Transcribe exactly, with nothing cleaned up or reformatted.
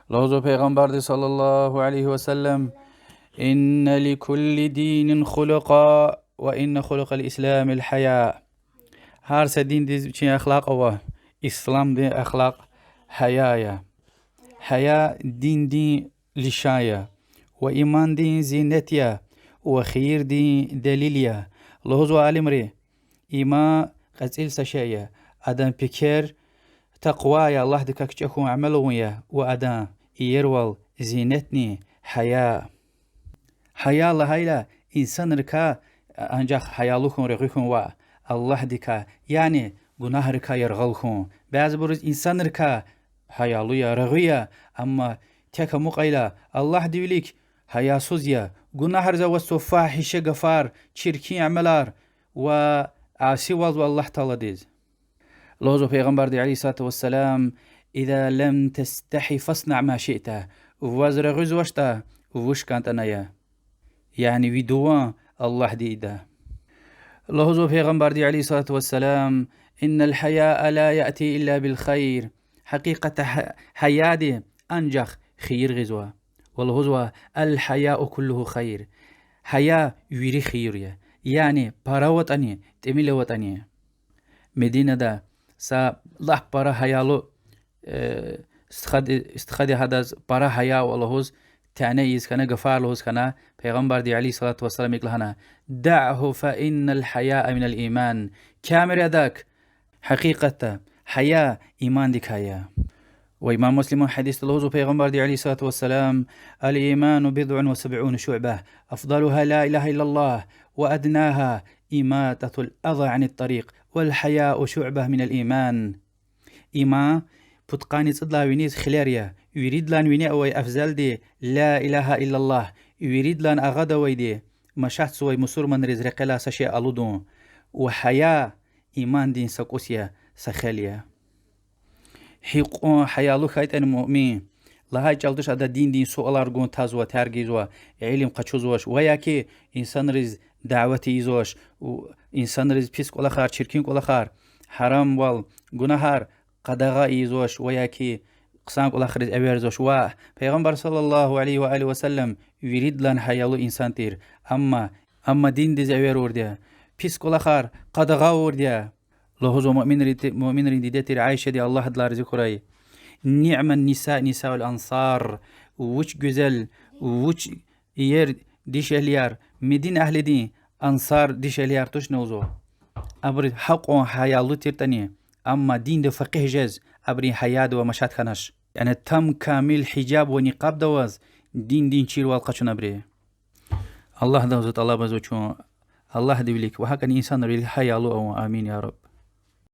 Лугьузва Пайгъамбарди صلى الله عليه وسلم: إن لكل دين خلقا وإن خلق الإسلام الحياء. Гьар са диндиз вичин ахлакь ава. Исламдин ахлакь гьая я. Гьая диндин лишан я, ва имандин зинет я, ва хийирдин делил я. Лугьузва алимри: иман кьецӀил са шей я, адан пекер такъва я, Аллагьдикай кичӀе хьун, амал авун я, ва адан иервал, зинетни гьая. Гьая лагьайла, инсанрикай анжах гьаялу хьун, регъуь хьун ваъ, Аллагьдикай, яни гунагьрикай яргъал хьун. Бязибуруз инсанрикай гьаялу я, регъуь я, амма тек амукьайла, Аллагьдин вилик гьаясуз я, гунагьриз авазва фагьиша гафар, чиркин амалар ва асивалзава Аллагь Тааладиз. Лугьузва Пайгъамбарди عليه الصلاة والسلام: إذا لم تستح فاصنع ما شئت. Ваз регъуьзвачтӀа, вуч кӀантӀани ая. Яни ви дуван Аллагьди ийида. Лугьузва Пайгъамбарди عليه الصلاة والسلام: إن الحياء لا يأتي إلا بالخير. Гьакъикъатда гьа-, гьаяди анжах хийир гъизва. Ва лугьузва: الحياء كله خير. Гьая вири хийир я. Яни пара аватӀани, тӀимил аватӀани. Мединада са лап пара гьаялу, э, стхади, стхади гьадаз пара гьая ава лугьуз, тяне ийиз хьана, гафар лугьуз хьана, Пайгъамбарди عليه الصلاة والسلام икӀ лагьана: دعه فإن الحياء من الإيمان. Камир адак, гьакъикъатда гьая имандикай я. Ва имам Муслиман гьадисда лугьузва Пайгъамбарди عليه الصلاة والسلام: الإيمان بضع وسبعون شعبة، أفضلها لا إله إلا الله، وأدناها إماطة الأذى عن الطريق، والحياء شعبة من الإيمان. Иман пудкъанни цӀудалай виниз хилер я, виридалай вине авай афзалди لا إله إلا الله, виридалай агъада авайди машатзавай мусурманриз рекьелай са шей алудун, ва гьая имандин са кӀус я, са хел я. Гьикьван гьаялу хьайитӀани муъмин, лагьай чӀал туш, ада диндин суалар гун тазва, тергзава, илим къачузвач, ва я ки инсанриз дават ийизвач, у-, инсанриз пис кӀвалахар, чиркин кӀвалахар, гьарамвал, гунагьар къадагъа ийизвач, ва я ки хъсан кӀвалахриз эверзавач. Ва Пайгъамбар صلى الله عليه وآله وسلم виридалай гьаялу инсан тир, амма, амма диндиз эвервурди я, пис кӀвалахар къадагъа авурди я. Лугьузва муъминри-, муъминрин диде тир Айшади, Аллагь адалай рази хьурай: نعم النساء نساء الأنصار. Вуч гуьзел, вуч иер дишегьлияр, Медина агьлидин, ансар дишегьлияр тушни лугьузва. Абуру гьакьван гьаялу тиртӀани, амма динда факъигь жез абурун гьаядивай машат хьанач. Яни там-камил гьижаб ва никъабда аваз диндин чирвал къачуна абуру. Аллагьдивай тӀалабзава чун Аллагьдин вилик ва гьакӀни инсанрин вилик гьаялу авун. Амин, я Рабб.